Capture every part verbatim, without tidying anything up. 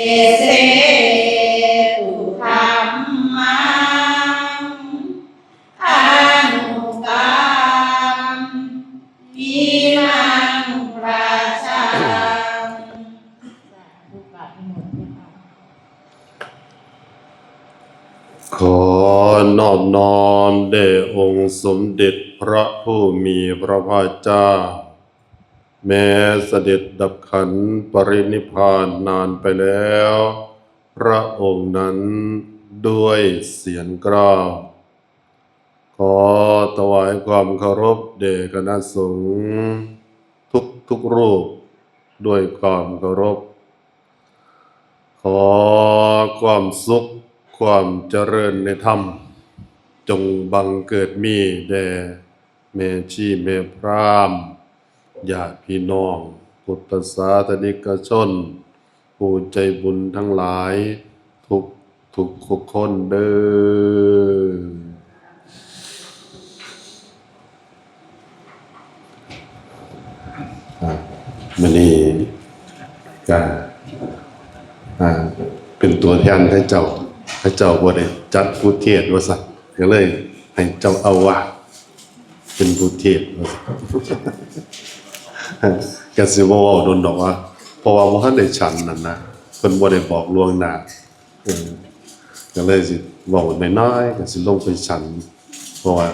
เสตุธัมมัง อนุกัมมินัง ประชา ขอนอบน้อมแด่องค์สมเด็จพระผู้มีพระภาคเจ้า แม้เสด็จดับขันธ์ปรินิพพานนานไปแล้ว พระองค์นั้นด้วยเสียงกล้าว ขอถวายความเคารพแด่คณะสงฆ์ทุกทุกๆรูปด้วยความเคารพ ขอความสุขความเจริญในธรรม จงบังเกิดมีแด่แม่ชีแม่พราหมณ์ ญาติพี่น้อง พุทธศาสนิกชน ผู้ใจบุญทั้งหลาย ทุกทุกทุกคนเด้อ อ่า มื้อนี้ก็ อ่า เป็นตัวแทนพระเจ้า พระเจ้าบ่ได้จัดผู้เทศน์ว่าซั่น ก็เลยให้เจ้าอาวาสเป็นผู้เทศน์ว่าซั่น ก็สิบ่เว้าโดนดอกว่า เพราะว่าบ่ทันได้ฉันนั่นนะ เพิ่นบ่ได้บอกล่วงหน้า เออ ก็เลยสิเว้าน้อยๆ ก็สิลงไปฉัน เพราะว่า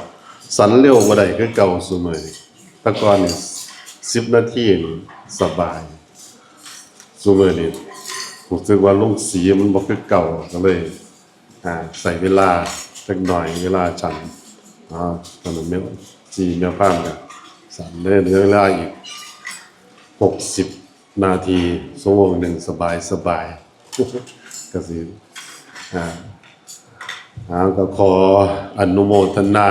ฉันเร็วบ่ได้คือเก่าซุมื้อนี้ แต่ก่อนนี่สิบนาทีนี่สบาย ซุมื้อนี้รู้สึกว่าลงสีมันบ่คือเก่า ก็เลย อ่า ใช้เวลาจักหน่อย เวลาฉัน อ๋อ ตอนนั้นแม่ จีแม่พามก็ฉันเลย เหลือเวลาอีกหกสิบนาที ชั่วโมงหนึ่ง สบายสบาย ก็สิ อ่า อ่า ก็ขออนุโมทนา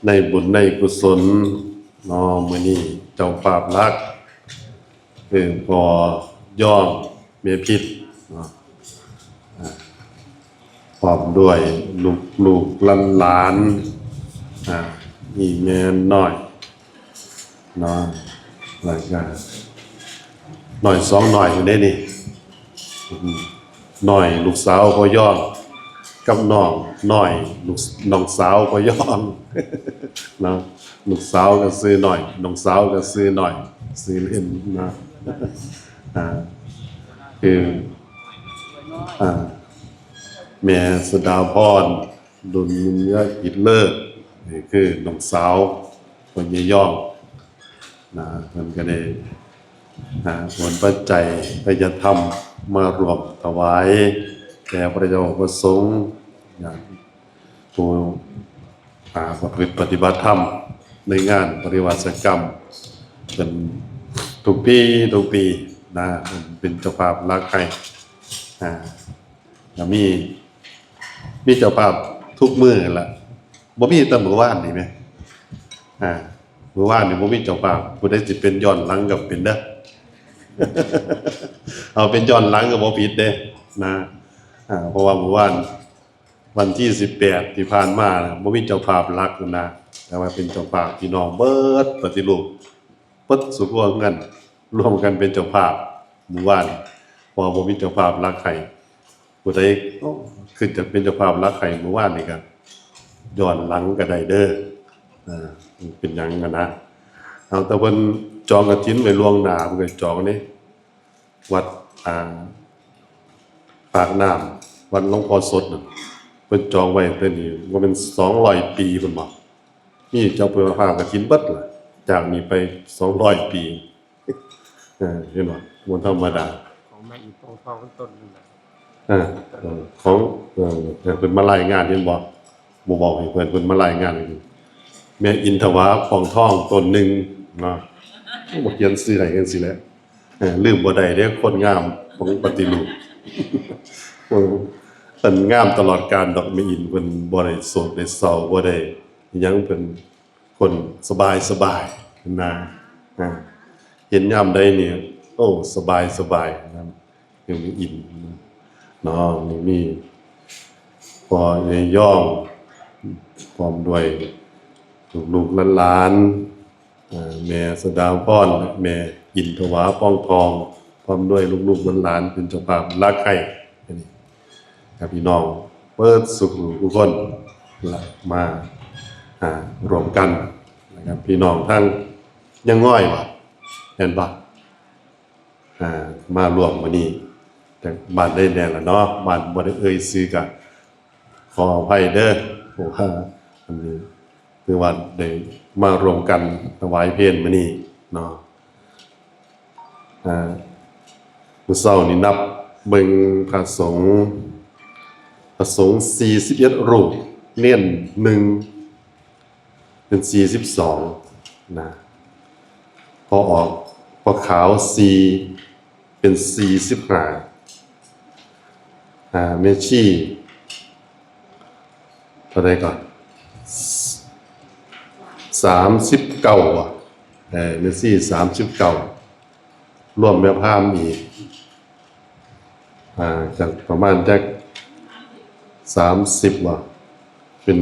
ในบุญในกุศลเนาะ มื้อนี้เจ้าภาพหลัก คือพ่อย่อง แม่พิษเนาะ อ่า พร้อมด้วยลูกๆหลานๆ อ่า มีแม่น้อยเนาะ แล้วก็น้อยสองน้อยอยู่เด้นี่ อืม น้อยลูกสาวพ่อย่อง กับน้องน้อยลูก น้องสาวพ่อย่อง เนาะ ลูกสาวก็ชื่อน้อย น้องสาวก็ชื่อน้อย ชื่อเล่นนะ อ่า คือ อ่า แม่สดาพร ดุลยกิจเลิศ นี่คือน้องสาวพ่อย่อง นะ เพิ่นก็ได้ นะ โอนปัจจัยไทยธรรมมาร่วมถวายแด่พระเจ้าพระสงฆ์ นะ ผู้ อ่า ประพฤติปฏิบัติธรรมในงานปริวาสกรรม เป็นทุกปี ทุกปี นะ เป็นเจ้าภาพหลักให้ อ่า ก็มี มีเจ้าภาพทุกมื้อล่ะ บ่มีแต่มื้อวานนี่แหม อ่า มื้อวานนี่บ่มีเจ้าภาพ ผู้ใดสิเป็นย้อนหลังก็เป็นเด้อ เอาเป็นย้อนหลังก็บ่ผิดเด้ นะ อ่า เพราะว่ามื้อวาน วันที่สิบแปดที่ผ่านมาน่ะ บ่มีเจ้าภาพหลักนะ แต่ว่าเป็นเจ้าภาพพี่น้องเบิดปฏิรูป เบิดสุขวงเงิน รวมกันเป็นเจ้าภาพมื้อวาน เพราะว่าบ่มีเจ้าภาพหลักให้ ผู้ใด โอ้ คือจะเป็นเจ้าภาพหลักให้มื้อวานนี่ก็ย้อนหลังก็ได้เด้อ อ่า เป็นหยังหั้นนะ เอาแต่เพิ่นจองกฐินไว้ล่วงหน้า เพิ่นก็จองนี่ วัด อ่า ปากน้ำ วัดหลวงพ่อสดน่ะ เพิ่นจองไว้แต่นี่ว่าเป็นสองร้อยปีพุ้นบ่ มีเจ้าภาพกฐินเบิดล่ะ จากนี้ไปสองร้อยปี เออ เห็นบ่ บ่ธรรมดา ของแม่อีทองทองต้นนึงนะ เออ เออ ของ เออ เออ เพิ่นมารายงาน เห็นบ่ บ่บอกให้เพิ่น เพิ่นมารายงาน แม่อินทวาพองทองต้นหนึ่งเนาะ บ่เขียนชื่อให้จังซี่แหละ เออ ลืมบ่ได้เด้ คนงามของปฏิรูป เออ เพิ่นงามตลอดกาลดอก แม่อิน เพิ่นบ่ได้โศกได้เศร้า บ่ได้หยัง เพิ่นคนสบายสบายนะ อ่า เห็นยามใดนี่ โอ้ สบายสบายนะ ยังมีอินเนาะ นี่มีพ่อใหญ่ย่อง พร้อมด้วยลูกๆหลานๆ อ่า แม่สดาพร และแม่อินทวาพองทอง ความด้วยลูกๆหลานๆเป็นเจ้าภาพรักให้ ครับพี่น้องเปิดสุขทุกคนละมาอ่าร่วมกันนะครับ พี่น้องทั้งยังง่อยบ่เห็นบ่อ่ามาร่วมมื้อนี้จากบ้านได้แน่ละเนาะ บ้านบ่ได้เอ่ยชื่อก็ขออภัยเด้อ เพราะว่าอันนี้ถือว่าได้มาร่วมกันถวายเพลมื้อนี้เนาะ อ่ามื้อเช้านี่นับเบิ่งพระสงฆ์ พระสงฆ์สี่สิบเอ็ดรูป เณรหนึ่ง เป็นสี่สิบสองนะ พอออก พอขาวสี่ เป็นสี่สิบห้า อ่าแม่ชีเท่าใดก่อน สามสิบเก้า อ่ะ เออแม่ชีสามสิบเก้า รวมแม่พราหมณ์อีก อ่าจากประมาณจักสามสิบ ว่ะ เป็น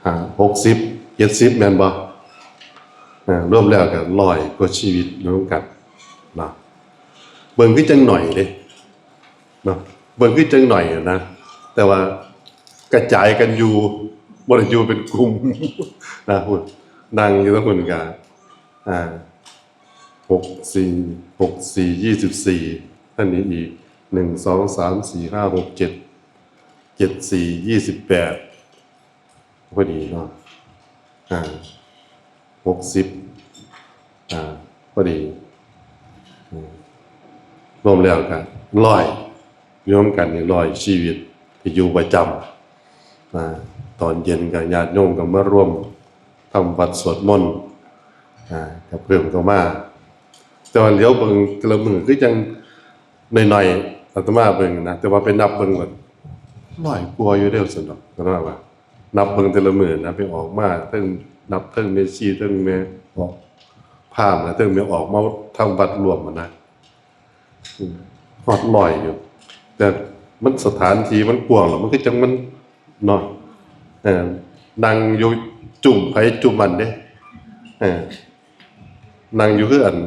ห้า หกสิบ เจ็ดสิบ แม่นบ่อ่ารวมแล้วก็ร้อยกว่าชีวิตรวมกันเนาะ เบิ่งคือจังหน่อยเด้เนาะ เบิ่งคือจังหน่อยอะนะ แต่ว่ากระจายกันอยู่ บ่ได้อยู่เป็นกลุ่ม นะ นั่งอยู่ทั้งคนก็อ่า หกสี่ หกสี่ ยี่สิบสี่ ท่านนี้อีก หนึ่ง สอง สาม สี่ ห้า หก เจ็ด เจ็ด สี่ ยี่สิบแปด พอดีเนาะ อ่า หกสิบ อ่า พอดี อืม รวมแล้วก็ร้อย รวมกันนี่ร้อยชีวิตที่อยู่ประจำ อ่า ตอนเย็นก็ญาติโยมก็มาร่วมทำวัตรสวดมนต์ อ่า ก็เพิ่มเข้ามา แต่ว่าเหลียวเบิ่งแต่ละมื้อคือจังหน่อยๆ อาตมาเบิ่งนะ แต่ว่าไปนับเบิ่งก็ร้อยกว่าอยู่เด้อ ซั่นดอก อาตมาว่า นับเบิ่งแต่ละมื้อนะ ไปออกมา เทิงนับ เทิงแม่ชี เทิงแม่ออกพราหมณ์นะ เทิงแม่ออกมาทำวัตรร่วมอะนะ อืม ฮอดร้อยอยู่ แต่มันสถานที่มันกว้างแล้ว มันคือจังมันเนาะ เออ นั่งอยู่จุ่มไผจุ่มมันเด้ เออ นั่งอยู่คืออัน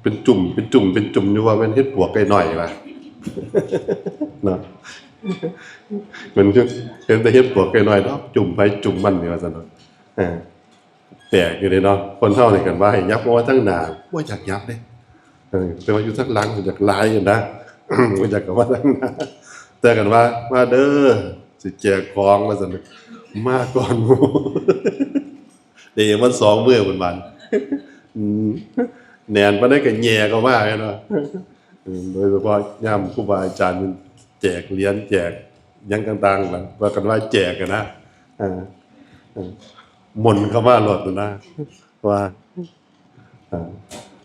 เป็นจุ่ม เป็นจุ่ม เป็นจุ่มอยู่ ว่าแม่นเห็ดปวกไก่น้อยว่ะ เนาะ มันคือเห็นแต่เห็ดปวกไก่น้อยเนาะ จุ่มไผจุ่มมันนี่ว่าซั่นเนาะ เออ แปลกอยู่เด้เนาะ คนเฮานี่ คันว่าให้ยับออกมาทางหน้า บ่อยากยับเด้ เออ แต่ว่าอยู่ทางหลังอยากหลายอยู่นะ บ่อยากเข้ามาทางหน้า แต่คันว่า มาเด้อ สิแจกของ ว่าซั่น มาก่อนหมู่ เด้ มันสองมื้อ เพิ่นว่า อืม แหนนปานใดก็แหย่เข้ามาแม่นบ่ อืม โดยเฉพาะยามครูบาอาจารย์เพิ่นแจกเหรียญ แจกหยังต่างๆ ล่ะ ว่ากันว่าแจกอะนะ เออ เออ มนต์เข้ามาโลดนะ ว่า อ่า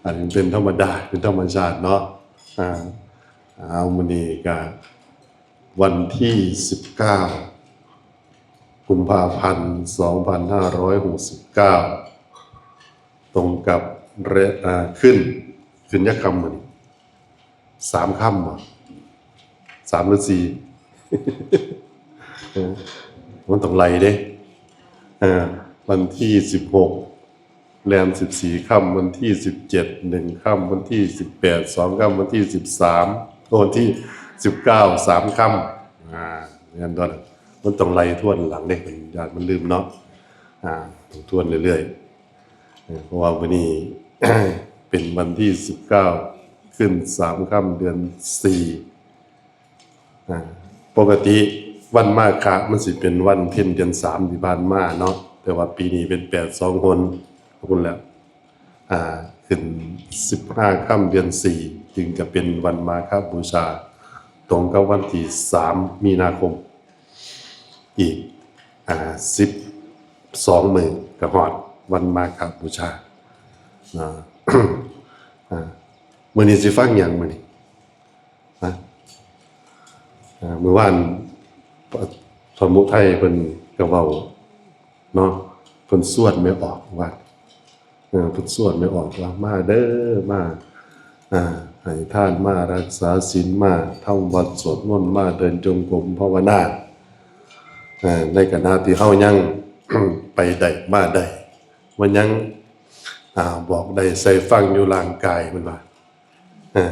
อันนี้เป็นธรรมดา เป็นธรรมชาติเนาะ อ่า เอา มื้อนี้ก็วันที่สิบเก้า กุมภาพันธ์ สองพันห้าร้อยหกสิบเก้า ตรงกับเร-, อ่า ขึ้น ขึ้นจักค่ำมื้อนี้ สามค่ำบ่ สามหรือสี่ เออ มันต้องไล่เด้ เออ วันที่สิบหก แรมสิบสี่ค่ำ วันที่สิบเจ็ด หนึ่งค่ำ วันที่สิบแปด สองค่ำ วันที่สิบสาม โอ้ วันที่สิบเก้า สามค่ำ อ่า แม่นบ่ล่ะ มันต้องไล่ทวนหลังเด้ ย้านมันลืมเนาะ อ่า ต้องทวนเรื่อยๆ เออ เพราะว่ามื้อนี้ เป็นวันที่สิบเก้า ขึ้นสามค่ำ เดือนสี่ อ่า ปกติวันมาฆะมันสิเป็นวันเพ็ญเดือนสามที่ผ่านมาเนาะ แต่ว่าปีนี้เป็นแปดสองหน ขอบคุณแล้ว อ่า ขึ้นสิบห้าค่ำเดือนสี่ จึงจะเป็นวันมาฆบูชา ตรงกับวันที่สามมีนาคม อีก อ่า สิบสองมื้อก็ฮอดวันมาฆบูชา นะ อ่า มื้อนี้สิฟังหยังมื้อนี้ นะ อ่า มื้อวาน สมุทัยเพิ่นก็เว้าเนาะ เพิ่นชวนแม่ออกว่า เออ เพิ่นชวนแม่ออกว่า มาเด้อ มา อ่า ให้ทาน มารักษาศีล มาทำวัตรสวดมนต์ มาเดินจงกรมภาวนา เออ ในขณะที่เฮายัง ไปได้มาได้ มันยัง อ่า บอกได้ใส่ฟังอยู่ร่างกาย เพิ่นว่า อ่า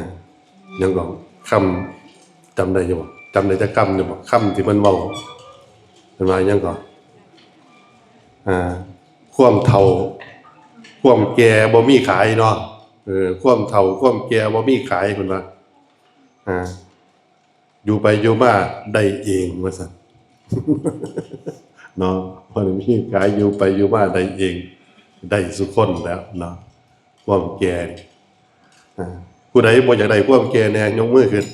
ยังก็ คำ จำได้อยู่บ่ จำได้แต่คำอยู่บ่ คำที่มันเว้า มันว่ายังก็ อ่า ความเฒ่า ความแก่บ่มีขายเนาะ เออ ความเฒ่า ความแก่บ่มีขาย เพิ่นว่า อ่า อยู่ไปอยู่มาได้เอง ว่าซั่น เนาะ บ่ได้มีขาย อยู่ไปอยู่มาได้เอง ได้ซุคนแหล้วเนาะ ความแก่นี่ อ่า ผู้ใดบ่อยากได้ความแก่แน่ ยกมือขึ้น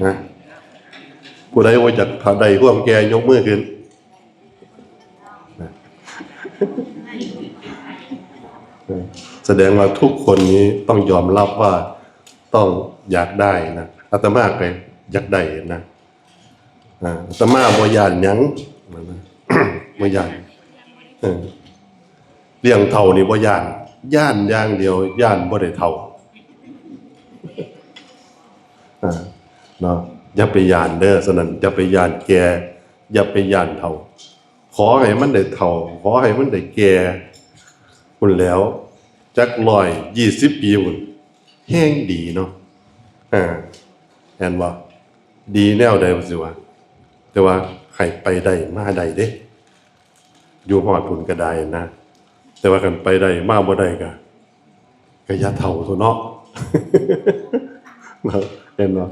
นะ ผู้ใดบ่อยากได้ความแก่ ยกมือขึ้น นะ แสดงว่าทุกคนนี้ต้องยอมรับว่าต้องอยากได้นะ อาตมาก็อยากได้นะ อ่า อาตมาบ่ย้านหยัง บ่ย้าน เออ เรื่องเฒ่านี่บ่ย้าน ย้านอย่างเดียว ย้านบ่ได้เฒ่า อ่า เนาะ อย่าไปย้านเด้อ ฉะนั้นอย่าไปย้านแก่ อย่าไปย้านเฒ่า ขอให้มันได้เฒ่า ขอให้มันได้แก่ พุ้นแหล้ว จักร้อยยี่สิบปีพุ้น แฮงดีเนาะ อ่า แม่นบ่ ดีแนวใดว่าสิวะ แต่ว่าให้ไปได้มาได้เด้ อยู่ฮอดพุ้นก็ได้นะ แต่ว่าคันไปได้มาบ่ได้ก็ ก็อย่าเฒ่าโท้เนาะ เนาะ แม่นบ่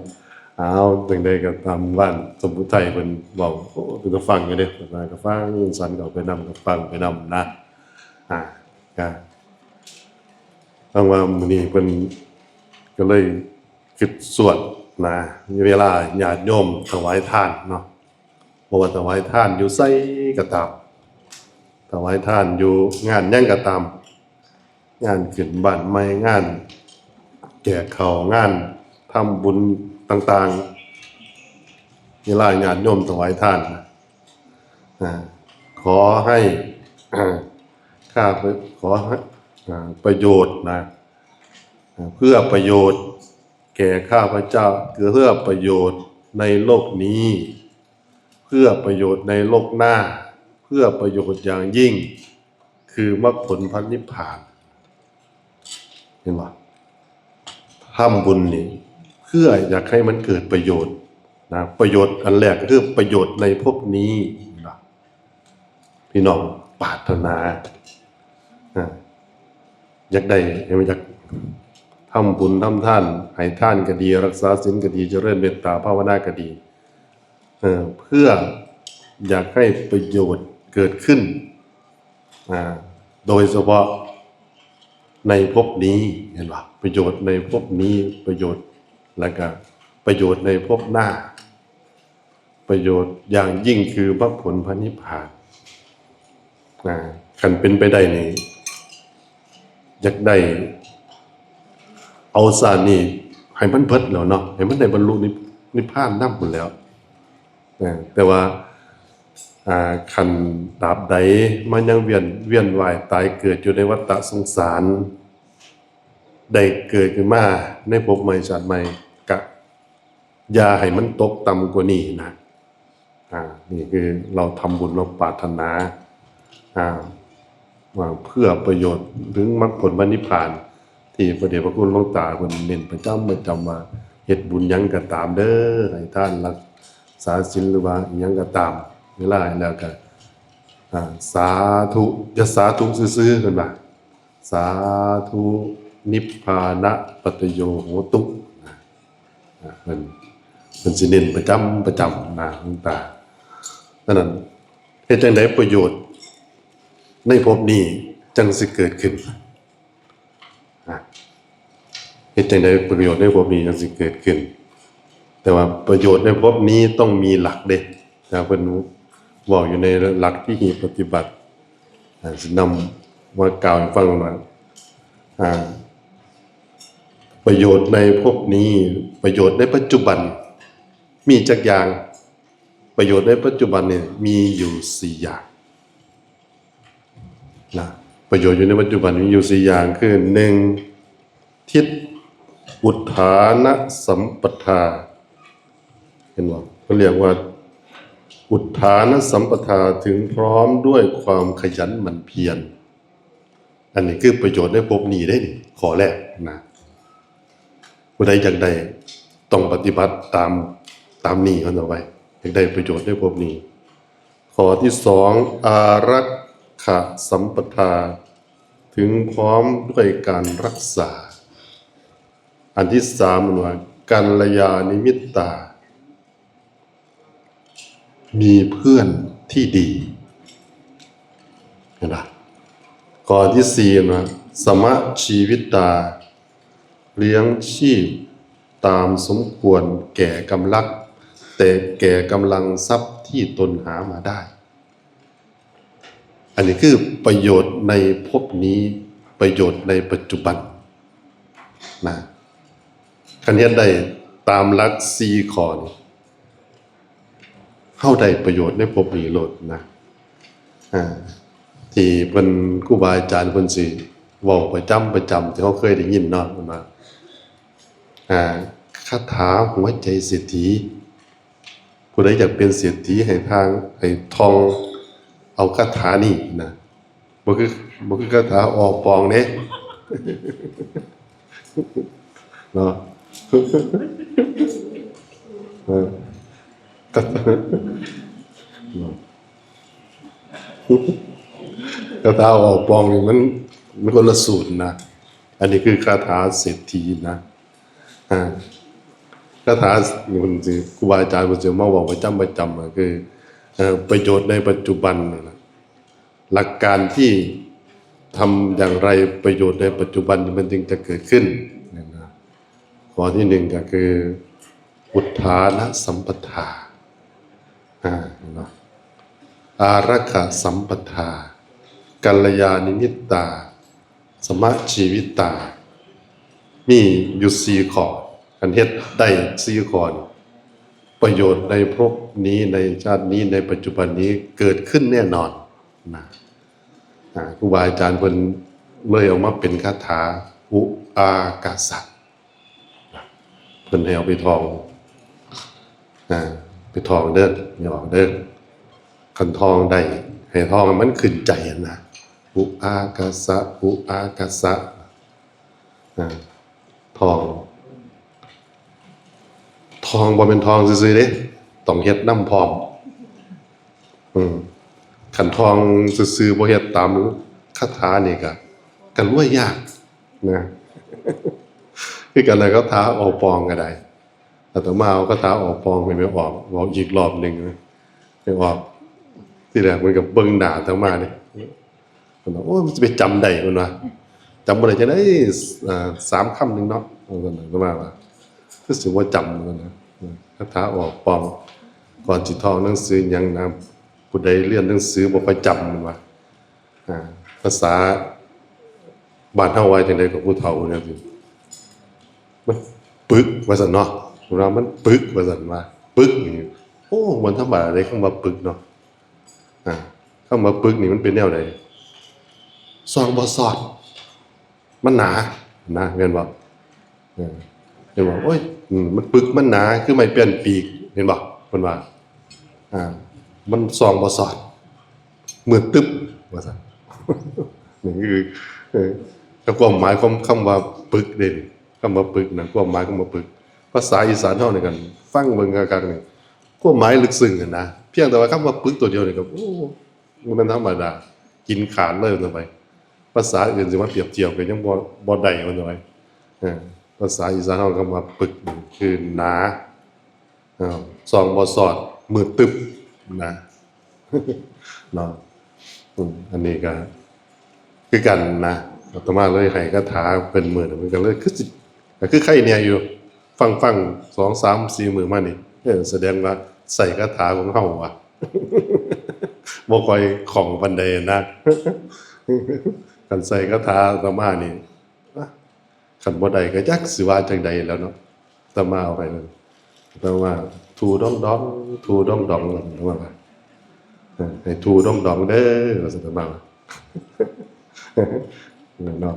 เอา จั่งใดก็ตามบ้านสมุทัยเพิ่นเว้า โอ้ เป็นตาฟังอยู่เด้ เพิ่นว่าก็ฟัง สันก็เอาไปนำ ก็ฟังไปนำนะ อ่า ก็ ทางว่ามื้อนี้เพิ่นก็เลยคิดสวดนะ เวลาญาติโยมถวายทานเนาะ บ่ว่าถวายทานอยู่ไสก็ตาม ถวายทานอยู่งานหยังก็ตาม งานขึ้นบ้านใหม่ งานแจกข้าว งานทำบุญต่างๆ เวลาญาติโยมถวายทานนะ อ่า ขอให้ อ่า ข้าพ ขอให้ อ่า ประโยชน์นะ อ่า เพื่อประโยชน์แก่ข้าพเจ้า เพื่อประโยชน์ในโลกนี้ เพื่อประโยชน์ในโลกหน้า เพื่อประโยชน์อย่างยิ่ง คือมรรคผลพระนิพพาน เห็นบ่ ทำบุญนี่ เพื่ออยากให้มันเกิดประโยชน์นะ ประโยชน์อันแรกก็คือประโยชน์ในภพนี้นะ พี่น้องปรารถนา อ่า อยากได้ อยากทำบุญทำทาน ให้ทานก็ดี รักษาศีลก็ดี เจริญเมตตาภาวนาก็ดี เอ่อ เพื่ออยากให้ประโยชน์เกิดขึ้น อ่า โดยเฉพาะในภพนี้ เห็นบ่ ประโยชน์ในภพนี้ ประโยชน์ แล้วก็ประโยชน์ในภพหน้า ประโยชน์อย่างยิ่งคือมรรคผลพระนิพพาน อ่า คันเป็นไปได้นี่ อยากได้ เอาซะนี่ ให้มันเบิดแล้วเนาะ ให้มันได้บรรลุนิพ- นิพพานนำพุ้นแหล้ว อ่า แต่ว่า อ่า คันตราบใดมันยังเวียน เวียนว่ายตายเกิดอยู่ในวัฏฏะสงสาร ได้เกิดขึ้นมาในภพใหม่ชาติใหม่ กะอย่าให้มันตกต่ำกว่านี้นะ อ่า นี่คือเราทำบุญ เราปรารถนา อ่า ว่าเพื่อประโยชน์ถึงมรรคผลพระนิพพาน ที่พระเดชพระคุณหลวงตาเพิ่นเน้นประจำประจำว่า เฮ็ดบุญหยังก็ตามเด้อ ให้ทานรักษาศีลหรือว่าอิหยังก็ตาม เวลาให้แล้วก็ อ่า สาธุ อย่าสาธุซื่อๆ เพิ่นว่า สาธุ นิพพานะปัจจโยโหตุ นะ อ่า เพิ่น เพิ่นสิเน้นประจำประจำนะ หลวงตา ฉะนั้น เฮ็ดจั่งใดประโยชน์ในภพนี้จั่งสิเกิดขึ้น อ่ะ เฮ็ดจั่งใดประโยชน์ในภพนี้จั่งสิเกิดขึ้น แต่ว่าประโยชน์ในภพนี้ต้องมีหลักเด้ นะ เพิ่นเว้าอยู่ในหลักพิธีปฏิบัติ อ่า สินำมากล่าวให้ฟังว่า อ่า ประโยชน์ในภพนี้ ประโยชน์ในปัจจุบัน มีจักอย่าง ประโยชน์ในปัจจุบันเนี่ยมีอยู่สี่อย่าง นะ ประโยชน์อยู่ในปัจจุบันมีอยู่สี่อย่าง คือ หนึ่ง ทิฏอุฏฐานสัมปทา เห็นบ่ เขาเรียกว่า อุฏฐานสัมปทา ถึงพร้อมด้วยความขยันหมั่นเพียร อันนี้คือประโยชน์ในภพนี้เด้นี่ ข้อแรกนะ ผู้ใดอยากได้ต้องปฏิบัติตาม ตามนี้เพิ่นเอาไว้ อยากได้ประโยชน์ในภพนี้ ข้อที่สอง อารักขสัมปทา ถึงพร้อมด้วยการรักษา อันที่สามมันว่า กัลยาณิมิตตา มีเพื่อนที่ดี เห็นปะ ข้อที่สี่นะ สมชีวิตา เลี้ยงชีพตามสมควรแก่กำลัง แต่แก่กำลังทรัพย์ที่ตนหามาได้ อันนี้คือประโยชน์ในภพนี้ ประโยชน์ในปัจจุบันนะ คันเฮ็ดได้ตามหลักสี่ข้อนี้ เฮาได้ประโยชน์ในภพนี้โลดนะ อ่า ที่เพิ่นครูบาอาจารย์เพิ่นสิเว้าประจำประจำที่เฮาเคยได้ยินเนาะ เพิ่นว่า อ่า คาถาหัวใจเศรษฐี ผู้ใดอยากเป็นเศรษฐีให้ทาง ให้ท่องเอาคาถานี้นะ บ่คือ บ่คือคาถาออกปองเด้ เนาะ เออ คาถาออกปองนี่มัน มันคนละสูตรนะ อันนี้คือคาถาเศรษฐีนะ อ่า คาถานี่มันสิ ครูบาอาจารย์เพิ่นสิมาเว้าประจำประจำอะ คือ เอ่อ ประโยชน์ในปัจจุบันน่ะนะ หลักการที่ทำอย่างไรประโยชน์ในปัจจุบันมันจึงจะเกิดขึ้นนะ ข้อที่หนึ่งก็คือ อุทธานสัมปทา อ่า เนาะ อารักขสัมปทา กัลยาณิมิตตา สมชีวิตา มีอยู่สี่ข้อ คันเฮ็ดได้สี่ข้อนี่ ประโยชน์ในภพนี้ ในชาตินี้ ในปัจจุบันนี้เกิดขึ้นแน่นอนนะ อ่า ครูบาอาจารย์เพิ่นเลยเอามาเป็นคาถา อุอากาสะ เพิ่นให้เอาไปท่อง อ่า ไปท่องเด้อ อย่าออกเด้อ คันท่องได้ ให้ท่องให้มันขึ้นใจนะ อุอากาสะ อุอากาสะ อ่า ท่อง ท่องบ่แม่นท่องซื่อๆเด้ ต้องเฮ็ดนำพร้อม อืม คันท่องซื่อๆ บ่เฮ็ดตามคาถานี่ก็ ก็รวยยากนะ คือกันนะ คาถาออกปองก็ได้ อาตมาเอาคาถาออกปองให้แม่ออก บอกอีกรอบหนึ่งนะ แม่ออก ที่แรกมันก็เบิ่งหน้าอาตมาเนี่ย เพิ่นว่า "โอ้ย มันสิไปจำได้" เพิ่นว่า "จำบ่ได้จังได๋ อ่า สามคำหนึ่งเนาะ" เพิ่นว่า "คือสิบ่จำ" เพิ่นว่า คาถาออกปอง ก่อนสิท่องหนังสือหยังนะ ผู้ใดเรียนหนังสือบ่ค่อยจำ เพิ่นว่า อ่า ภาษาบ้านเฮาว่าจังได๋กับผู้เฒ่าเนี่ย "มันปึก" ว่าซั่นเนาะ เพิ่นว่า "มันปึก" ว่าซั่นว่า ปึกนี่ โอ้ บ่ธรรมดาเด้ คำว่าปึกเนาะ อ่า คำว่าปึกนี่มันเป็นแนวใด ซองบ่ซอด มันหนา นะ แม่นบ่ เออ เห็นบ่ โอ้ย อืม มันปึก มันหนา คือไม้แป้นปีก เห็นบ่ เพิ่นว่า อ่า มันซองบ่ซอด มืดตึ๊บ ว่าซั่น นี่คือ เออ แล้วความหมายของคำว่าปึกเด้ คำว่าปึกนะ ความหมายคำว่าปึก ภาษาอีสานเฮานี่กัน ฟังเบิ่งคักๆนี่ ความหมายลึกซึ้งหั้นนะ เพียงแต่ว่าคำว่าปึกตัวเดียวนี่ก็ โอ้ มันธรรมดา กินขาดเลยว่าซั่นไป ภาษาอื่นสิมาเปรียบเทียบก็ยังบ่ บ่ได้ว่าซั่นไป เออ ภาษาอีสานเฮาคำว่าปึกนี่คือหนา เออ ซองบ่ซอด มืดตึ๊บนะ เนาะ อืม อันนี้ก็ คือกันนะ อาตมาเลยให้คาถาเพิ่นมื้อนั้น เพิ่นก็เลยคือสิ ก็คือไคแหน่อยู่ ฟังๆ สอง สาม สี่ มื้อมานี่ เออ แสดงว่าใช้คาถาของเฮาว่ะ บ่ค่อยคล่องปานใดนะ คันใช้คาถาอาตมานี่ คันบ่ได้ก็จักสิว่าจั่งใดแล้วเนาะ อาตมาเอาไปเลย อาตมา "ทู่ด้องดอง ทู่ด้องดอง" อาตมาว่า เออ "ให้ทู่ด้องดองเด้อ" ว่าซั่น อาตมาว่า เนาะ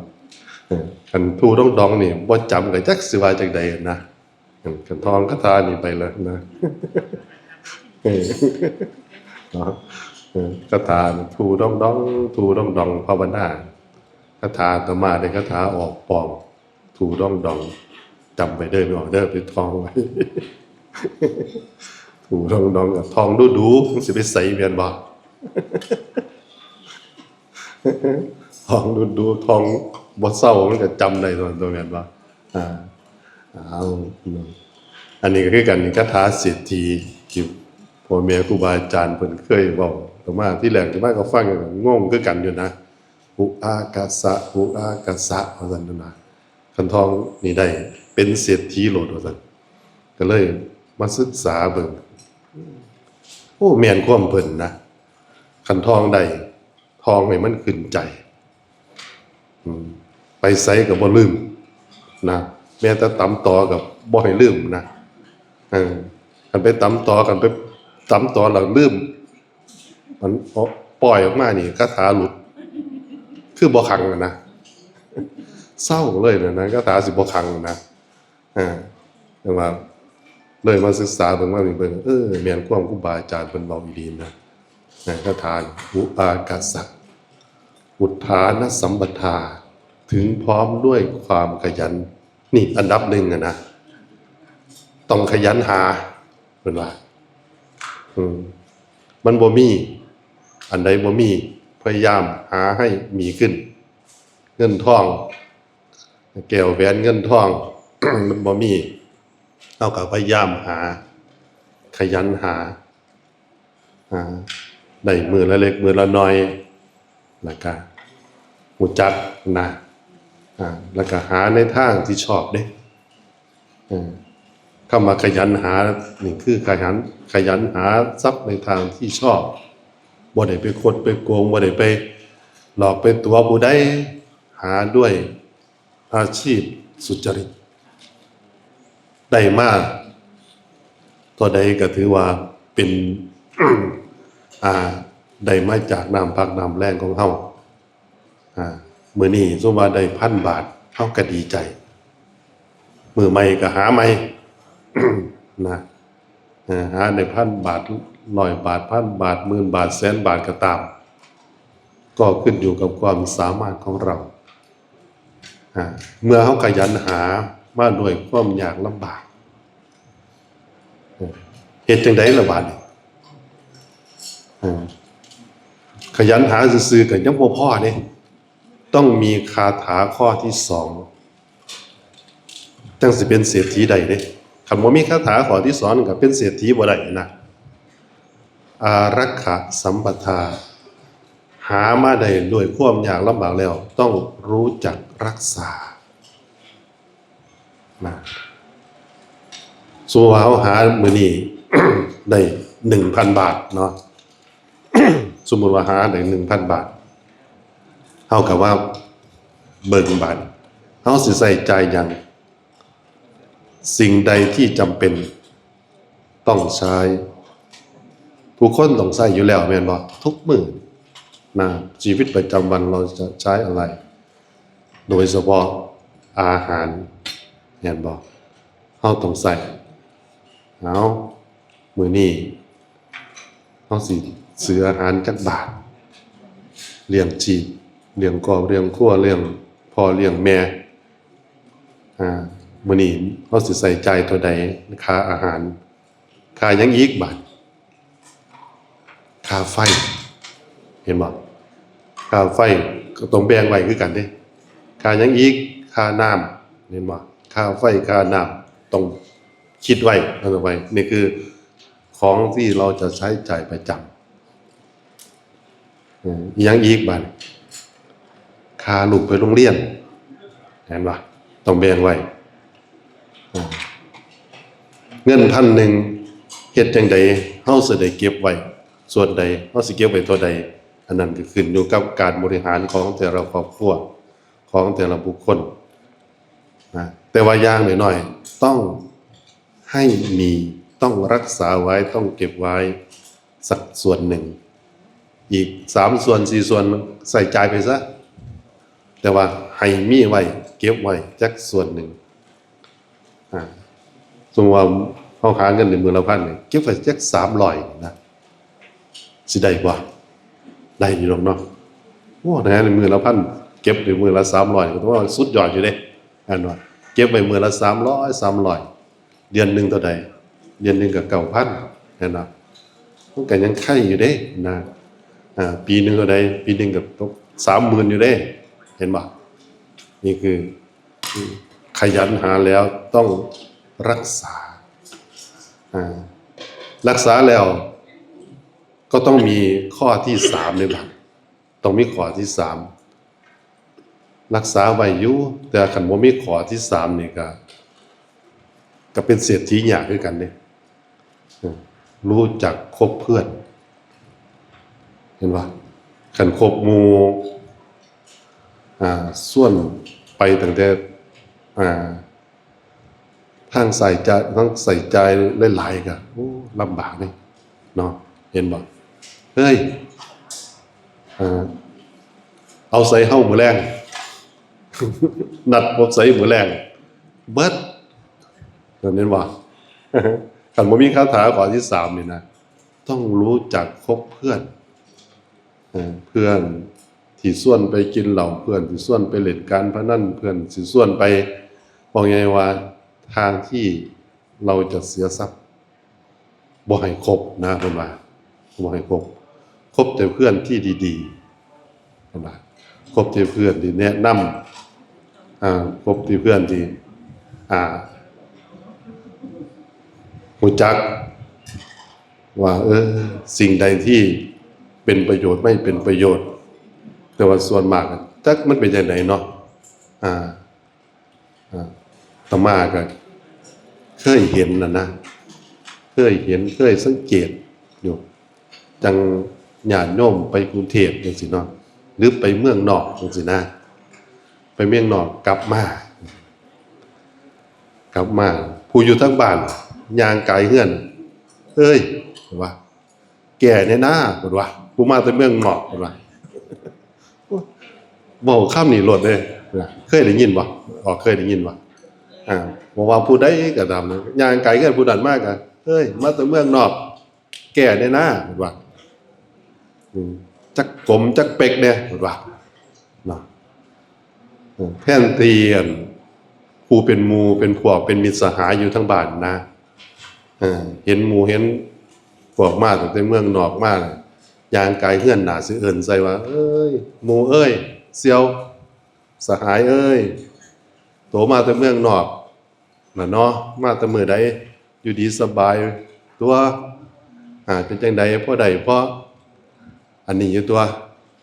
เออ คันทู่ด้องดองนี่บ่จำก็จักสิว่าจั่งใดนะ เออ คันท่องคาถานี่ไปแล้วนะ เออ เนาะ เออ คาถานี่ "ทู่ด้องดอง ทู่ด้องดอง ภาวนา" คาถาอาตมาได้คาถาออกปลอม ถูดองดอง จำไว้เด้อ พี่น้องเด้อ ไปท่องไว้ ถูดองดองกับท่องดูดูๆ มันสิไปใส่แม่นบ่ ท่องดูดูๆ ท่องบ่เซามันก็จำได้ตัวตัวแม่นบ่ อ่า เอา อันนี้ก็คือกัน นี่คาถาเศรษฐีที่พ่อแม่ครูบาอาจารย์เพิ่นเคยเว้า อาตมาที่แรก อาตมาก็ฟัง งงคือกันอยู่นะ อุอากาสะ อุอากาสะ ว่าซั่นนะ คันท่องนี่ได้เป็นเศรษฐีโลด ว่าซั่น ก็เลยมาศึกษาเบิ่ง โอ้ แม่นความเพิ่นนะ คันท่องได้ ท่องให้มันขึ้นใจ อืม ไปไสก็บ่ลืมนะ แม้แต่ตำตอก็บ่ให้ลืมนะ เออ คันไปตำตอ คันไปตำตอแล้วลืม มันปล่อยออกมานี่ คาถาหลุด คือบ่ขังอะนะ เซาเลยนะ นะ คาถาสิบ่ขังนะ อ่า แต่ว่าเลยมาศึกษาเบิ่ง มาเบิ่ง เออ แม่นความครูบาอาจารย์เพิ่นเว้าอีหลีนะ นะ คาถา อุอากาสะ อุทธานสัมปทา ถึงพร้อมด้วยความขยัน นี่อันดับหนึ่งอะนะ ต้องขยันหา เพิ่นว่า อืม มันบ่มี อันใดบ่มี พยายามหาให้มีขึ้น เงินทอง แก้วแหวนเงินทอง มันบ่มี เฮาก็พยายามหา ขยันหา หา ได้มื้อละเล็กมื้อละน้อย แล้วก็รู้จักนะ อ่า แล้วก็หาในทางที่ชอบเด้ เออ คำว่าขยันหา นี่คือขยัน ขยันหาทรัพย์ในทางที่ชอบ บ่ได้ไปคดไปโกง บ่ได้ไปหลอกไปตั๋วผู้ใด หาด้วยอาชีพสุจริต ได้มาเท่าใดก็ถือว่าเป็น อ่า ได้มาจากน้ำพักน้ำแรงของเฮา อ่า มื้อนี้สมมุติว่าได้พันบาท เฮาก็ดีใจ มื้อใหม่ก็หาใหม่ นะ เออ หาได้พันบาท ร้อยบาท พันบาท หมื่นบาท แสนบาทก็ตาม ก็ขึ้นอยู่กับความสามารถของเรา อ่า เมื่อเฮาขยันหามาด้วยความยากลำบาก เออ เฮ็ดจั่งใดล่ะบาดนี้ เออ ขยันหาซื่อๆก็ยังบ่พอเด้ ต้องมีคาถาข้อที่สอง จั่งสิเป็นเศรษฐีได้เด้ คันบ่มีคาถาข้อที่สองก็เป็นเศรษฐีบ่ได้นะ อารักขสัมปทา หามาได้ด้วยความยากลำบากแล้ว ต้องรู้จักรักษา นะ สมมุติว่าเฮาหามื้อนี้ ได้หนึ่งพันบาทเนาะ สมมุติว่าหาได้หนึ่งพันบาท เฮาก็ว่าเบิ่งบาด เฮาสิใช้จ่ายหยัง สิ่งใดที่จำเป็นต้องใช้ ทุกคนต้องใช้อยู่แล้วแม่นบ่ ทุกมื้อนะ ชีวิตประจำวันเราจะใช้อะไร โดยเฉพาะอาหารแม่นบ่ เฮาต้องใช้ เอา มื้อนี้เฮาสิซื้ออาหารจักบาท เลี้ยงชีพ เลี้ยงครอบ เลี้ยงครัว เลี้ยงพ่อ เลี้ยงแม่ อ่า มื้อนี้เฮาสิใช้จ่ายเท่าใด ค่าอาหาร ค่าหยังอีกบาด ค่าไฟ เห็นบ่ ค่าไฟก็ต้องแบ่งไว้คือกันเด้ ค่าหยังอีก ค่าน้ำ เห็นบ่ ค่าไฟ ค่าน้ำ ต้องคิดไว้ เอาไว้ นี่คือของที่เราจะใช้จ่ายประจำ เออ อีหยังอีกบาด ค่าลูกไปโรงเรียน เห็นบ่ ต้องแบ่งไว้ เออ เงินพันหนึ่ง เฮ็ดจั่งใด เฮาสิได้เก็บไว้ ส่วนใด เฮาสิเก็บไว้เท่าใด อันนั้นก็ขึ้นอยู่กับการบริหารของแต่ละครอบครัว ของแต่ละบุคคล นะ แต่ว่าอย่างน้อยๆ ต้องให้มี ต้องรักษาไว้ ต้องเก็บไว้สักส่วนหนึ่ง อีกสามส่วน สี่ส่วน ใช้จ่ายไปซะ แต่ว่าให้มีไว้ เก็บไว้จักส่วนหนึ่ง อ่า สมมุติว่าเฮาหาเงินได้มื้อละพันนี่ เก็บไว้จักสามร้อยนะ สิได้บ่ ได้อยู่ดอกเนาะ โอ้ ถ้าหาได้มื้อละพัน เก็บไปมื้อละสามร้อย ก็ถือว่าสุดยอดอยู่เด้ อันว่าเก็บไปมื้อละสามร้อย สามร้อย เดือนหนึ่งเท่าใด เดือนหนึ่งก็เก้าพัน เห็นบ่ มันก็ยังไคอยู่เด้นะ อ่า ปีหนึ่งเท่าใด ปีหนึ่งก็ตกสามหมื่นอยู่เด้ เห็นบ่ นี่คือ ขยันหาแล้วต้องรักษา อ่า รักษาแล้วก็ต้องมีข้อที่สามนี่ล่ะ ต้องมีข้อที่สาม รักษาไว้อยู่ แต่คันบ่มีข้อที่สามนี่ก็ ก็เป็นเศรษฐียากคือกันเด้ อืม รู้จักคบเพื่อน เห็นบ่ คันคบหมู่ อ่า ชวนไปตั้งแต่ อ่า ทางใส่ใจ ทางใส่ใจหลายๆ ก็ โอ้ ลำบากเด้เนาะ เห็นบ่ เฮ้ย อ่า เอาไสเฮามื้อแลง นัดพบไสมื้อแลง เบิด เห็นบ่ คันบ่มีคาถาข้อที่สามนี่นะ ต้องรู้จักคบเพื่อน เอ่อ เพื่อนที่ชวนไปกินเหล้า เพื่อนที่ชวนไปเล่นการพนัน เพื่อนที่ชวนไป ว่าไงว่า ทางที่เราจะเสียทรัพย์ บ่ให้คบนะ เพิ่นว่า บ่ให้คบ คบแต่เพื่อนที่ดีๆ เพิ่นว่า คบแต่เพื่อนที่แนะนำ อ่า คบแต่เพื่อนที่ อ่า รู้จัก ว่า เออ สิ่งใดที่เป็นประโยชน์ไม่เป็นประโยชน์ แต่ว่าส่วนมาก จักมันเป็นจั่งใดเนาะ อ่า อ่า อาตมาก็เคยเห็นน่ะนะ เคยเห็น เคยสังเกตอยู่ จั่งญาติโยมไปกรุงเทพฯจั่งซี้เนาะ หรือไปเมืองนอกจั่งซี้นะ ไปเมืองนอกกลับมา กลับมา ผู้อยู่ทางบ้าน ย่างกายเฮือน เอ้ย ว่า แก้แหน่นา เพิ่นว่า กูมาแต่เมืองนอก เพิ่นว่า เว้าคำนี้โลดเด้ เคยได้ยินบ่ อ๋อ เคยได้ยินบ่ อ่า บ่ว่าผู้ใดก็ตามนะ ย่างกายเฮือนผู้นั้นมาก็ เฮ้ย มาแต่เมืองนอก แก้แหน่นา เพิ่นว่า อืม จักกลมจักเป๊กแหน่ เพิ่นว่า เนาะ เออ แทนที่ อัน ผู้เป็นหมู่เป็นพวกเป็นมิตรสหายอยู่ทางบ้านนะ เออ เห็นหมู่เห็นพวกมาตั้งแต่เมืองนอกมาน่ะ ย่างกายเฮือนหน้าสิเอิ้นใส่ว่า เอ้ย หมู่เอ้ย เสี่ยว สหายเอ้ย โตมาแต่เมืองนอกน่ะเนาะ มาแต่มื้อใด อยู่ดีสบายตั๊ว อ่า เป็นจั่งใด พอได้พออันนี้อยู่ตั๊ว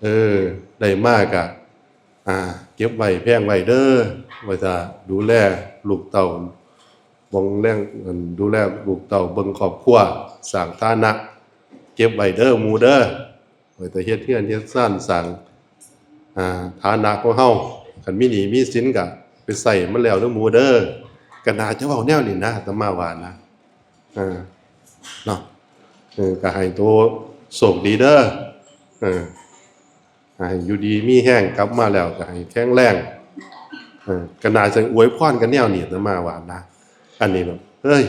เออ ได้มากะ อ่า เก็บไว้แผงไว้เด้อ ไว้ถ้าดูแลลูกเต้า เบิ่งแลง อัน ดูแลลูกเต้า เบิ่งครอบครัว สร้างฐานะ เก็บไว้เด้อหมู่เด้อ ไว้ถ้าเฮ็ดเฮือนเฮ็ดซาน สร้าง อ่า ฐานะของเฮา คันมีหนี้มีสินก็ไปใช้มันแล้วเด้อหมู่เด้อ ก็น่าจะเว้าแนวนี้นะ อาตมาว่านะ อ่า เนาะ เออ ก็ให้โตโชคดีเด้อ เออ ให้อยู่ดีมีแฮง กลับมาแล้วก็ให้แข็งแรง เออ ก็น่าจะอวยพรกันแนวนี้ อาตมาว่านะ อันนี้เนาะ เฮ้ย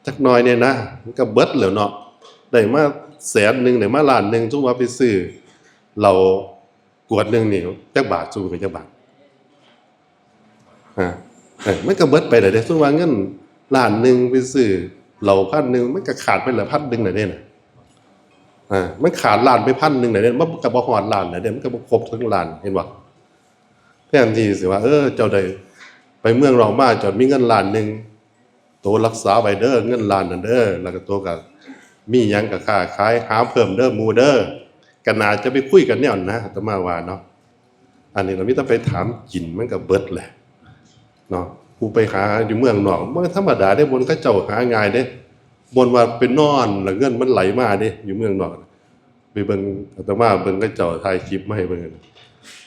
จักหน่อยเนี่ยนะ มันก็เบิดแล้วเนาะ ได้มาแสนหนึ่ง ได้มาล้านหนึ่ง สมมุติว่าไปซื้อเหล้าขวดหนึ่งนี่ จักบาท สมมุติว่าจักบาท อ่า เออ มันก็เบิดไปแล้วเด้ สมมุติว่าเงินล้านหนึ่งไปซื้อเหล้าพันหนึ่ง มันก็ขาดไปแล้วพันหนึ่งแล้วเด้น่ะ อ่า มันขาดล้านไปพันหนึ่งแล้วเด้ มันก็บ่ฮอดล้านแล้วเด้ มันก็บ่ครบถึงล้าน เห็นบ่ แทนที่สิว่า เออ เจ้าได้ไปเมืองนอกมา เจ้ามีเงินล้านหนึ่ง โตรักษาไว้เด้อ เงินล้านนั่นเด้อ แล้วก็โตก็มีหยังก็ค้าขายหาเพิ่มเด้อหมู่เด้อ ก็น่าจะไปคุยกันแนวนั้นนะ อาตมาว่าเนาะ อันนี้เรามีแต่ไปถามกินมันก็เบิดแหละเนาะ ผู้ไปหาอยู่เมืองนอก มันธรรมดาเด้ บ่อนเขาเจ้าหาง่ายเด้ บ่อนว่าไปนอนแล้วเงินมันไหลมาเด้ อยู่เมืองนอก ไปเบิ่ง อาตมาเบิ่งเขาเจ้าถ่ายคลิปมาให้เบิ่ง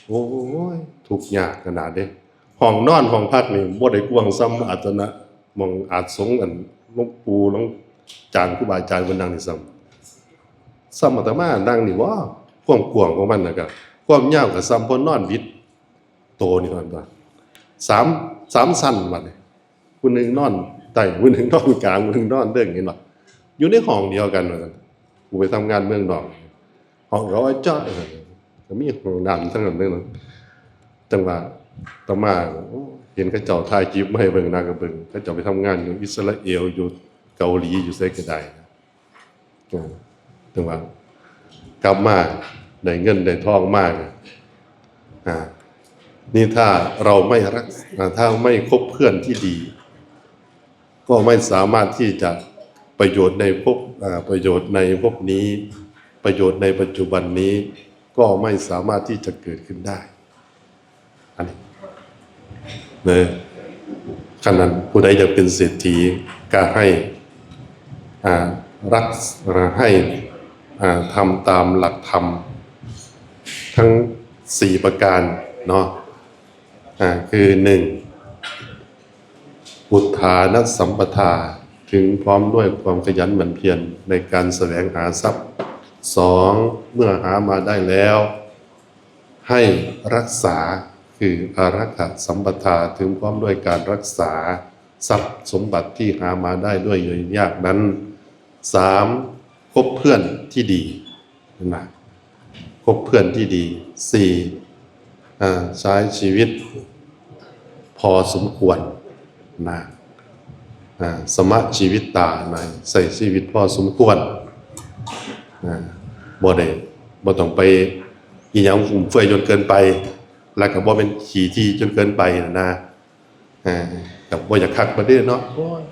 โอ้ย ทุกข์ยากขนาดเด้ ห้องนอนห้องพักนี่บ่ได้กว้างส่ำอาสนะ หม่องอาสงอันหลวงปู่หลวงอาจารย์ครูบาอาจารย์เพิ่นนั่งนี่ส่ำ ส่ำอาตมานั่งนี่บ่ ความกว้างของมันน่ะก็ ความยาวก็ส่ำพ่อนอนบิดโตนี่เท่านั้นตั๊ว สาม สามชั้นบัดนี้ ผู้หนึ่งนอนใต้ ผู้หนึ่งนอนกลาง ผู้หนึ่งนอนเทิง เห็นบ่ อยู่ในห้องเดียวกันว่าซั่น กูไปทำงานเมืองนอก ห้องเขาว่าเจาะ เออ ก็มีห้องน้ำทั้งนั้นเลยเนาะ จังว่าอาตมา โอ้ เห็นเขาเจ้าถ่ายคลิปมาให้เบิ่ง นางก็เบิ่ง เขาเจ้าไปทำงานอยู่อิสราเอล อยู่เกาหลี อยู่ไสก็ได้ เออ จังว่ากลับมาได้เงินได้ทองมา อ่า นี่ถ้าเราไม่รัก อ่า ถ้าไม่คบเพื่อนที่ดี ก็ไม่สามารถที่จะ ประโยชน์ในภพ อ่า ประโยชน์ในภพนี้ ประโยชน์ในปัจจุบันนี้ ก็ไม่สามารถที่จะเกิดขึ้นได้ อันนี้ เนอะ ขนาดผู้ใดอยากเป็นเศรษฐี ก็ให้ อ่า รัก อ่า ให้ อ่า ทำตามหลักธรรม ทั้งสี่ประการเนาะ อ่า คือหนึ่ง อุทธานสัมปทา ถึงพร้อมด้วยความขยันหมั่นเพียรในการแสวงหาทรัพย์ สอง เมื่อหามาได้แล้ว ให้รักษา คืออารักขสัมปทา ถึงพร้อมด้วยการรักษาทรัพย์สมบัติที่หามาได้ด้วยยากนั้น สาม คบเพื่อนที่ดี เห็นไหม คบเพื่อนที่ดี สี่ อ่า ใช้ชีวิตพอสมควรนะ อ่า สมะชีวิตตานะ ใช้ชีวิตพอสมควร อ่า บ่ได้ บ่ต้องไปอีหยังฟุ่มเฟือยจนเกินไป แล้วก็บ่เป็นขี้ถี่จนเกินไปนะ อ่า ก็บ่อยากคักปานใดเนาะ โอ้ย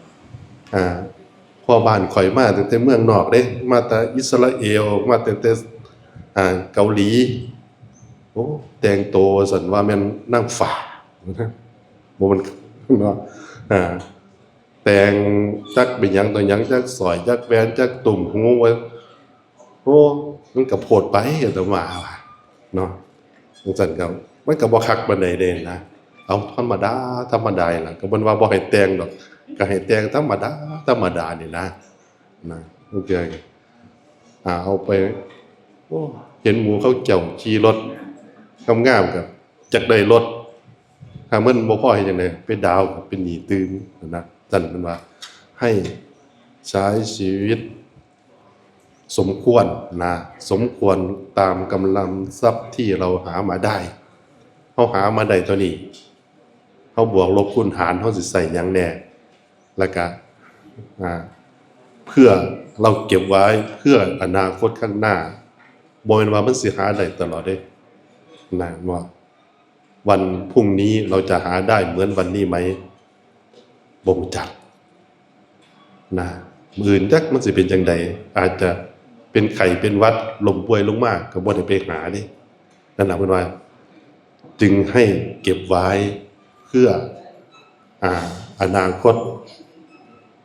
อ่า พ่อบ้านข่อยมาตั้งแต่เมืองนอกเด้ มาแต่อิสราเอล มาตั้งแต่ อ่า เกาหลี โอ้ แต่งตัวซั่นว่าแม่นนางฟ้า บ่แม่นเนาะ อ่า แต่งจักเป็นหยังต่อหยัง จักสร้อย จักแหวน จักตุ้มหูไว้ โอ้ มันก็โพดไป อาตมาว่าเนาะ จังซั่นก็ มันก็บ่คักปานใดเด้นะ เอาธรรมดา ธรรมดานี่ล่ะ ก็บ่นว่าบ่ให้แต่งดอก ก็ให้แต่งธรรมดา ธรรมดานี่นะ นะ บางเทื่อ อ่า เอาไป โอ้ เห็นหมู่เขาเจ้าขี่รถงามๆ ก็อยากได้รถ ถ้ามันบ่พอเฮ็ดจั่งใด ไปดาวน์ก็เป็นหนี้ตื่มนะ ซั่นเพิ่นว่า ให้ใช้ชีวิตสมควรนะ สมควรตามกำลังทรัพย์ที่เราหามาได้ เฮาหามาได้เท่านี้ เฮาบวกลบคูณหาร เฮาสิใช้หยังแน่ แล้วก็ อ่า เพื่อเราเก็บไว้เพื่ออนาคตข้างหน้า บ่แม่นว่ามันสิหาได้ตลอดเด้ นะ ว่าวันพรุ่งนี้เราจะหาได้เหมือนวันนี้ไหม บ่รู้จัก นะ มื้ออื่นจักมันสิเป็นจั่งใด อาจจะเป็นไข้เป็นหวัด ล้มป่วยลงมา ก็บ่ได้ไปหาเด้ นั่นล่ะเพิ่นว่า จึงให้เก็บไว้เพื่อ อ่า อนาคต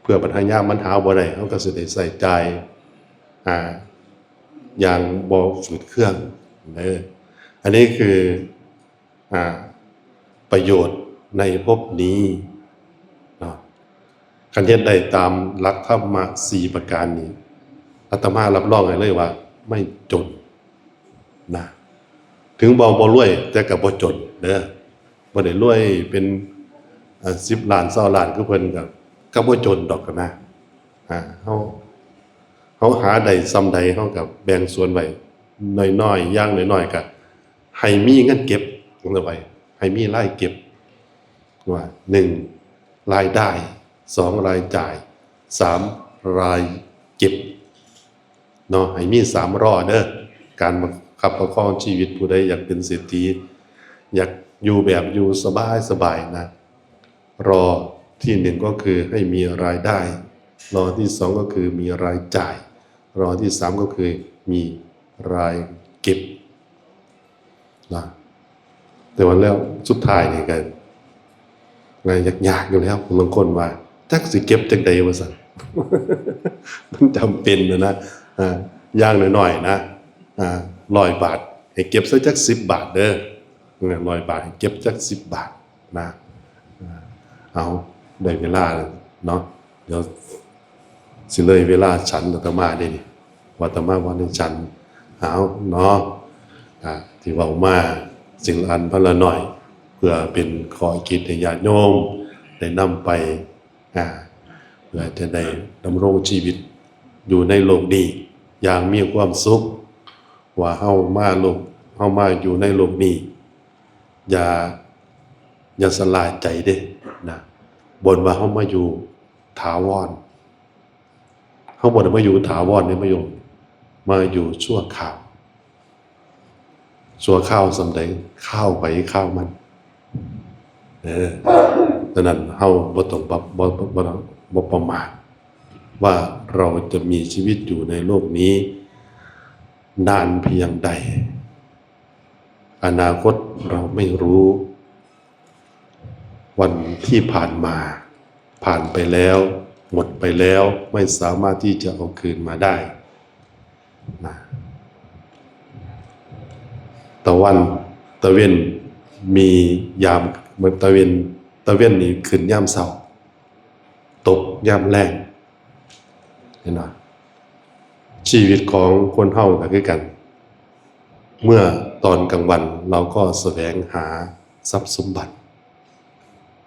เพื่อบัดหายามมันหาบ่ได้ เฮาก็สิได้ใช้จ่าย อ่า อย่างบ่ฝืดเคืองเด้อ อันนี้คือ อ่า ประโยชน์ในภพนี้เนาะ คันเฮ็ดได้ตามหลักธรรมะสี่ประการนี้ อาตมารับรองให้เลยว่าไม่จนนะ ถึงบ่ บ่รวย แต่ก็บ่จนเด้อ บ่ได้รวยเป็น อ่า สิบล้าน ซาวล้าน คือเพิ่น ก็ ก็บ่จนดอกนะ อ่า เฮา เฮาหาได้ส่ำใด เฮาก็แบ่งส่วนไว้น้อยๆ อย่างน้อยๆ ก็ให้มีเงินเก็บเอาไว้ ให้มีรายเก็บ ว่า หนึ่ง รายได้ สอง รายจ่าย สาม รายเก็บ เนาะ ให้มีสามรอเด้อ การประคับประคองชีวิต ผู้ใดอยากเป็นเศรษฐี อยากอยู่แบบอยู่สบายๆ นะ รอที่หนึ่งก็คือให้มีรายได้ รอที่สองก็คือมีรายจ่าย รอที่สามก็คือมีรายเก็บ นะ แต่ว่าแล้วสุดท้ายนี่ก็ ก็ยากๆ อยู่แล้ว บางคนว่า "จักสิเก็บจั่งใด" ว่าซั่น มันจำเป็นนะนะ อ่า อย่างน้อยๆ นะ อ่า ร้อยบาท ให้เก็บซะจักสิบบาทเด้อ เออ ร้อยบาท ให้เก็บจักสิบบาทนะ อ่า เอา ได้เวลาแล้วเนาะ เดี๋ยวสิเลยเวลาฉันอาตมาเด้นี่ ว่าอาตมาบ่ได้ฉัน เอาเนาะ อ่า ที่เว้ามาสิ่งละอันพันละหน่อย เพื่อเป็นข้อคิดให้ญาติโยมได้นำไป อ่า เพื่อจะได้ดำรงชีวิตอยู่ในโลกนี้อย่างมีความสุข ว่าเฮามาโลก เฮามาอยู่ในโลกนี้ อย่า อย่าสลายใจเด้นะ บ่นว่าเฮามาอยู่ถาวร เฮาบ่ได้มาอยู่ถาวรเด้ มาอยู่ มาอยู่ชั่วคราว ชั่วคราวส่ำใด คราวไผคราวมัน เออ ฉะนั้นเฮาบ่ต้องบ่ บ่ บ่ บ่ บ่ประมาท ว่าเราจะมีชีวิตอยู่ในโลกนี้นานเพียงใด อนาคตเราไม่รู้ วันที่ผ่านมา ผ่านไปแล้ว หมดไปแล้ว ไม่สามารถที่จะเอาคืนมาได้นะ ตะวัน ตะเว็นมียาม เหมือนตะเว็น ตะเว็นนี่ขึ้นยามเช้า ตกยามแลง เห็นบ่ ชีวิตของคนเฮาก็คือกัน เมื่อตอนกลางวันเราก็แสวงหาทรัพย์สมบัติ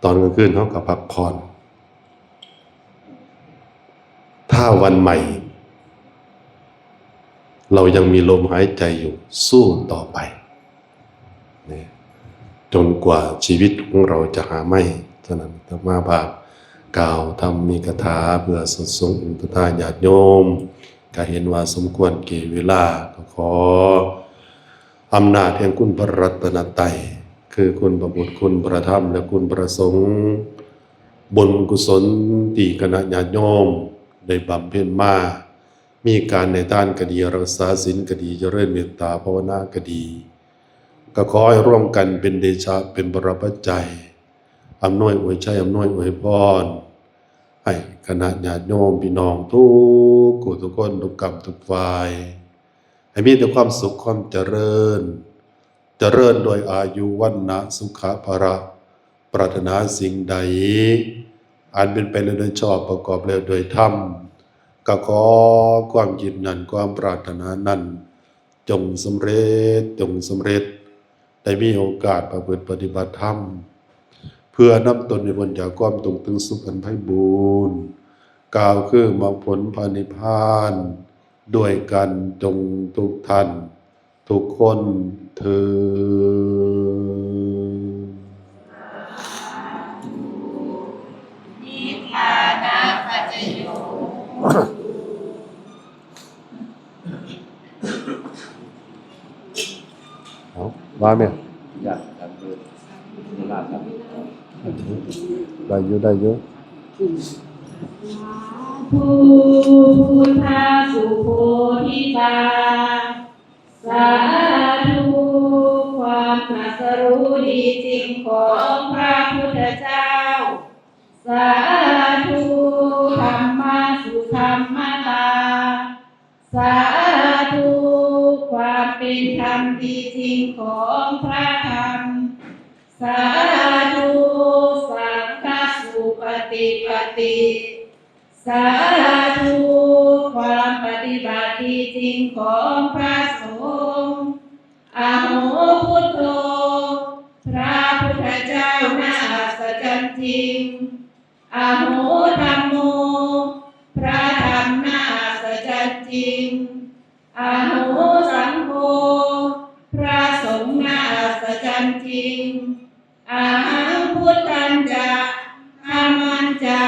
ตอนกลางคืนเฮาก็พักผ่อน ถ้าวันใหม่ เรายังมีลมหายใจอยู่ สู้ต่อไป นี่ จนกว่าชีวิตของเราจะหาไม่ ฉะนั้นอาตมาภาพกล่าวธรรมมีคาถาเพื่อสดสงองค์ทาญาติโยม ก็เห็นว่าสมควรแก่เวลา ก็ขออำนาจแห่งคุณพระรัตนตรัย คือคุณพระพุทธ คุณพระธรรม และคุณพระสงฆ์ บุญกุศลที่คณะญาติโยมได้บำเพ็ญมา มีการให้ทานก็ดี รักษาศีลก็ดี เจริญเมตตาภาวนาก็ดี ก็ขอให้ร่วมกันเป็นเดชะ เป็นบุรปัจจัย อำนวยอวยชัย อำนวยอวยพร ให้คณะญาติโยมพี่น้องทุกผู้ทุกคน ทุกกรรมทุกฝ่าย ให้มีแต่ความสุขความเจริญ เจริญด้วยอายุ วรรณะ สุขะ พละ ปรารถนาสิ่งใด อันเป็นไปแล้วโดยชอบ ประกอบแล้วโดยธรรม ก็ขอความคิดนั้น ความปรารถนานั้น จงสำเร็จ จงสำเร็จ ได้มีโอกาสประพฤติปฏิบัติธรรม เพื่อนำตนให้พ้นจากความทุกข์ถึงสุขอันไพบูลย์ กล่าวคือมรรคผลพระนิพพาน ด้วยกันจงทุกท่าน ทุกคนเทอญ นิพพานะปัจจโย เอา ว่าแม่ อยาก อยากเดิน เวลาครับ ได้อยู่ ได้อยู่ สาธุ พุทธสุโพธิตา สาธุ ความตรัสรู้ดีจริงของพระพุทธเจ้า สาธุ ธรรมสุธรรมตา สาธุ ความเป็นธรรมดีจริงของพระธรรม สาธุ สังฆสุปฏิปติ สาธุ ความปฏิบัติดีจริงของพระสงฆ์ อะโห พุทโธ พระพุทธเจ้าน่าอัศจรรย์จริง อะโห ธัมโม พระธรรมน่าอัศจรรย์จริง อะโห สังโฆ พระสงฆ์น่าอัศจรรย์จริง อะหัง พุทธัญจะ ธัมมัญจะ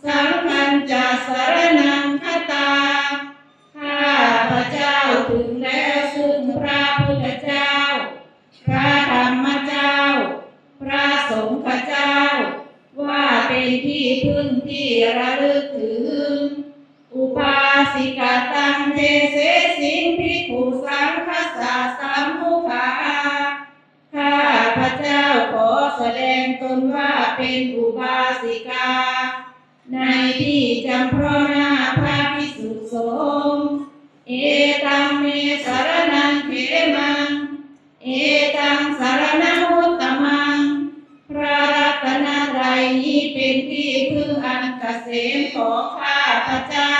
สังฆัญจะ สรณังคัจฉา ข้าพเจ้าถึงแล้วซึ่งพระพุทธเจ้า พระธรรมเจ้า พระสงฆ์เจ้า ว่าเป็นที่พึ่งที่ระลึกถึง อุปาสิกาตัง เทเสสิง ภิกขุสังฆัสสะ สัมมุขา ข้าพเจ้าขอแสดงตนว่าเป็นอุบาสิกา ในที่จำเพาะหน้าพระภิกษุสงฆ์ เอตัง เม สรณัง เขมัง เอตัง สรณมุตตมัง พระรัตนตรัยนี้เป็นที่พึ่งอันเกษมของข้าพเจ้า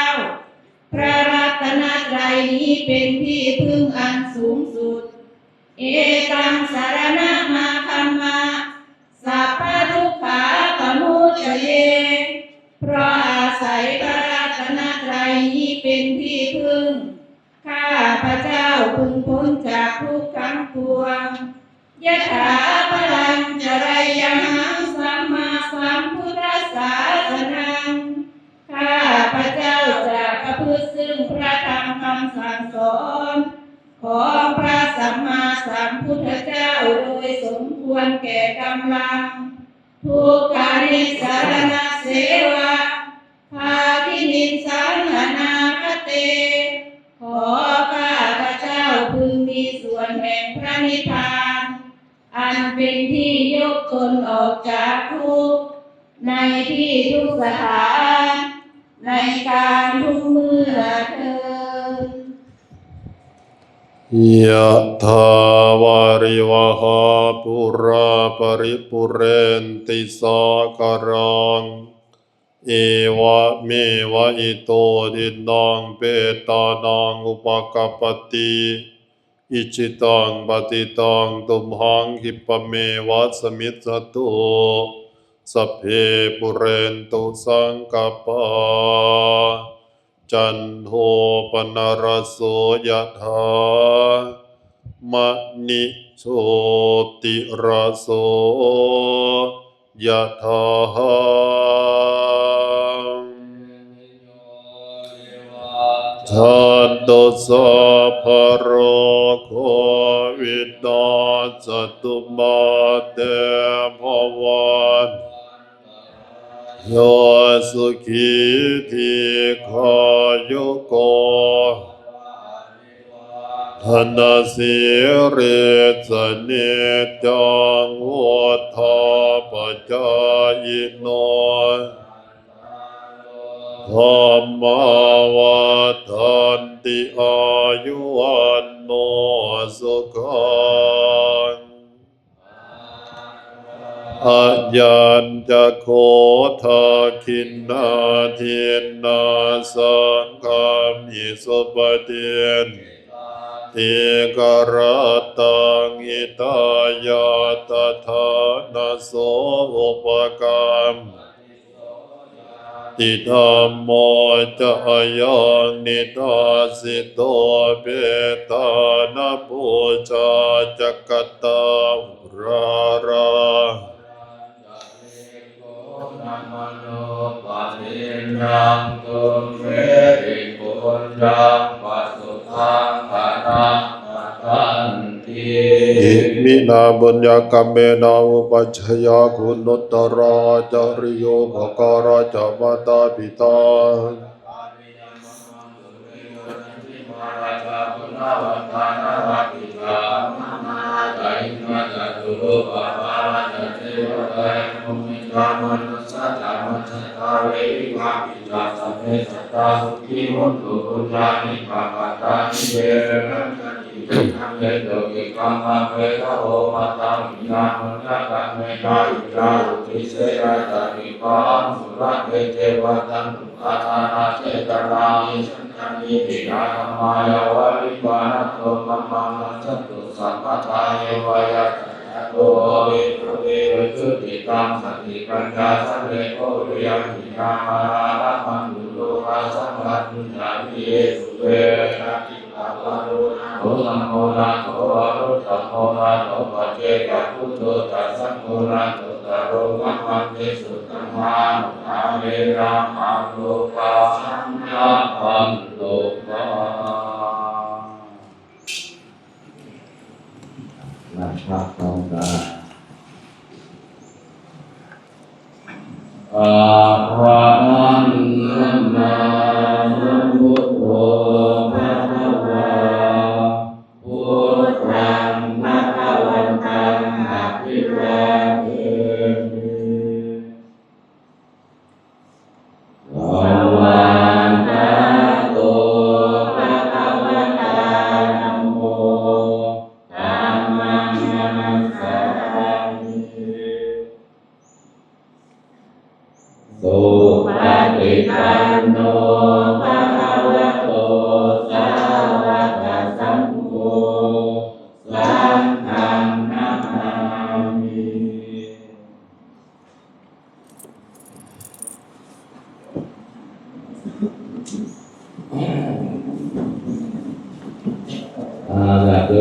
พระรัตนตรัยนี้เป็นที่พึ่งอันสูงสุด เอตัง สรณมาคัมมา สัพพทุกขาปมุจจเย เพราะอาศัยพระรัตนตรัยนี้เป็นที่พึ่ง ข้าพเจ้าพึงพ้นจากทุกข์ทั้งปวง ยะถาป สถานในการทุกเมื่อเทอญ ยะถาวาริวหาปูราปริปูเรนติสาคารัง เอวะเมวะอิโตทินังเปตานังอุปกปปติ อิจิตังปฏิตังตุมหังคิปะเมวะสมิจจตุ สัพเพปุเรนตุสังกปา จันโทปนรสโสยะถา มะณิโชติระโส ยะถา จันตุสัพพะโรโควินาสตุมาเตภวัตโยสุขีทีคายุโก ธนสีริสนิจังวุฒาปจายิโน ธัมมาวัฒนติอายุวันโนสุขัง พะยัญจะโข ทักขิณาทินนา สังฆามิ สุปฏิปันนิ ทีฆะรัตตัง หิตายะตถานะโส อุปกัมปติ ธัมโมจะอะยัง นิทัสสิโต เปตานะปูชา จักกะตา อุรารา อิมินาบุญญากรรมเมนา อุปัชฌายากุณุตตรา อาจาริโย อุปการะจะมาตาปิตา นั่งพักพร้อมกัน อะระหังสัมมาสัมพุทโธภะคะวา พุทธังภะคะวันตังอะภิวาเทมิ สะวากขาโต ภะคะวะตา ธัมโม ธัมมังนะมัสสามิ สุปฏิปันโน ภะคะวะโต สาวกสังโฆ สังฆังนะมามิ อาญาติโย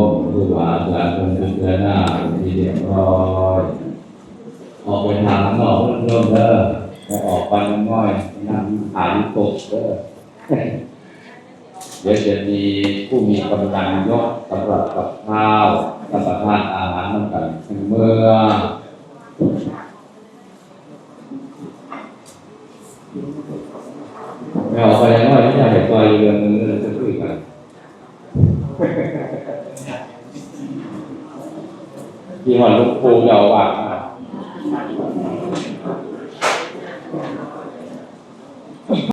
ม ครูบาอาจารย์เพิ่นพิจารณาเป็นที่เรียบร้อย ออกไปทางข้างนอกเพิ่มเด้อ บ่ออกไปง่อย นั่งขายตกเด้อ เดี๋ยวจะมีผู้มีกำลังยกสำหรับกับข้าวรับประทานอาหารนำกันเมือ แม่ออกไปน้อยนี่อยากให้ซอยเรือนนึงเลยจะคุยกัน ที่ว่าหลวงปู่เจ้าว่า